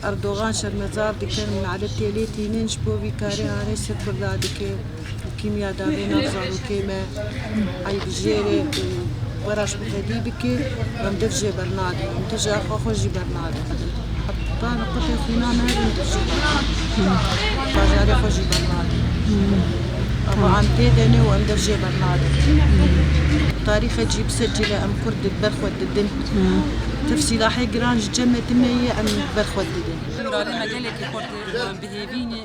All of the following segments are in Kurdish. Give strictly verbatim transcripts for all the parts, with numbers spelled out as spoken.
Erdogan şermezar dike, min ebe têlê tînin ji bo vî karê hanê ser Kurda dike. Kîmya dabê nav zarokê me, eyb jêre û wera ji xwedî bike, em dev jê bernadin. Em tije xwe xwe jî bernadin. Heta niqutê xwîna me herin dev jê bernadin. Bajarê xwe jî bernadin. Ama em tê de ne û em dev jê bernadin. Tarîxe cî bi ser cî re em Kurd di ber xwe didin. Tev sîlahê giran ji cem me tune ye, em ber xwe didin. Miradê me gelekî xurt e, em bi hêvî ne.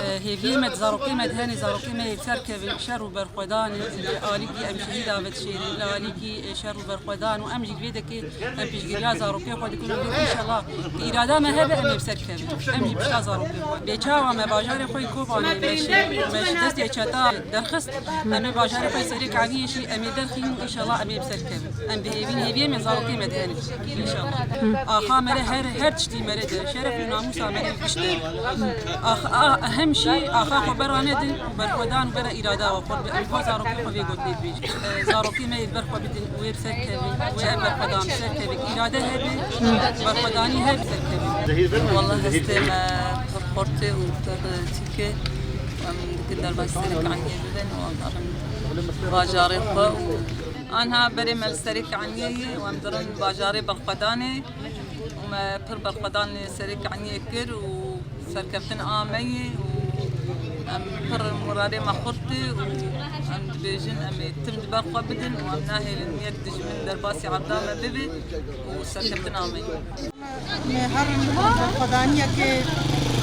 E, hêviyê me di zarokê me de hene, zarokê me yê bi ser kevin, şer û berxwedan e, li alîkî em şehîda vedişêrin, li alîkî, e, şer û berxwedan û em jî vê dekê em piştgiriya zarokê xwe dikin û vê înşallah bi îrada me hebe em ê bi ser kevin. Em jî pişta zarokê xwe. Bê çawa me bajarê xwe yê Kobanê, me şi-, me ji destê çeta derxist, em ê bajarê xwe yê Serê Kaniyê jî em ê derxîn û înşallah em ê bi ser kevin. Em bi hêvî ne, hêviyê me zarokê me de hene. Înşallah. Axa me re her, her tiştî me re de, şeref û namûsa me re gişt e. Ax-, a, hem jî axa xwe bera nedin, berxwedan û bera îrada we xurt be. Em xwe zarokê xwe vê gotinê dibêjin. E, zarokê me yê ber xwe bidin, wê bi ser kevin, wê ev berxwedan bi ser kevin. Îrade hebe, berxwedanî hebe ser kevin. Wallah hestê me pir xurt e û pir çîk e. Em dikin derbasî Serê Kaniyê bibin û em herin bajarê xwe û Anha berê me li Serê Kaniyê ye û em dirin bajarê berxwedanê û me pir berxwedan li Serê Kaniyê kir û serkeftin a me ye û em pir moralê me xurt e û em dibêjin em ê tim di ber xwe bidin û em nahêlin yek dijmin derbasî erda me bibe û serkeftin a me ye. Me her berxwedaniyekê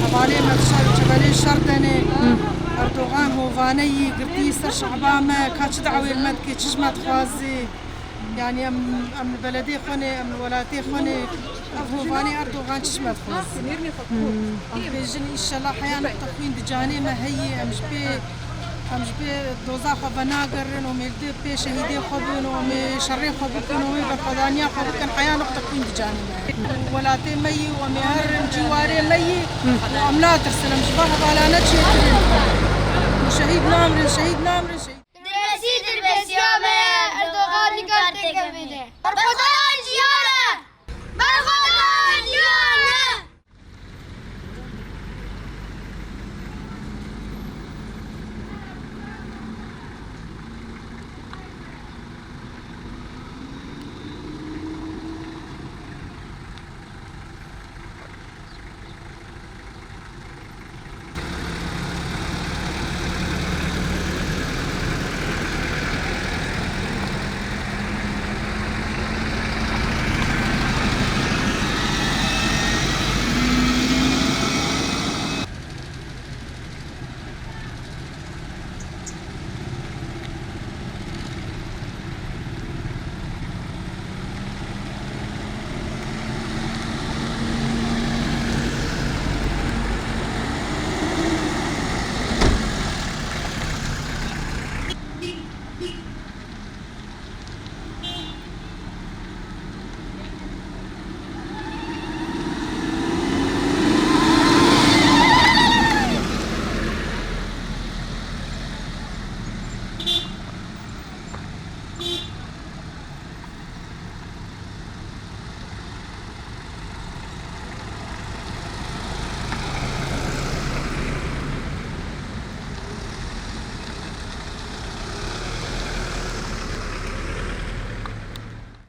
hevalê me di şer û çeverê şer de ne. Erdogan hovane yî girtî ser şehba me, ka çi dawê li me dike, çi ji me dixwaze. Yanî em, em li beledê xwe ne, em li welatê xwe ne. Ev hovane Erdogan çi ji me dixwaze. Em dibêjin înşellah heya nokta xwîn di canê me heye, em ji pê Em ji pê doza xwe venagerin û em ê li pê şehîdê xwe bin û em ê şerê xwe bikin û em ê berxwedaniya xwe bikin, heya nokta xwîn di canê me. Welatê me yî û em ê herin cîwarê me yî û em natirsin, em ji van hevalane çêtir in. Şehîd namirin, şehîd namirin, şehîd. Dirbesî, dirbesiya me Erdogan nikar têkevine. Berxwedan cîhana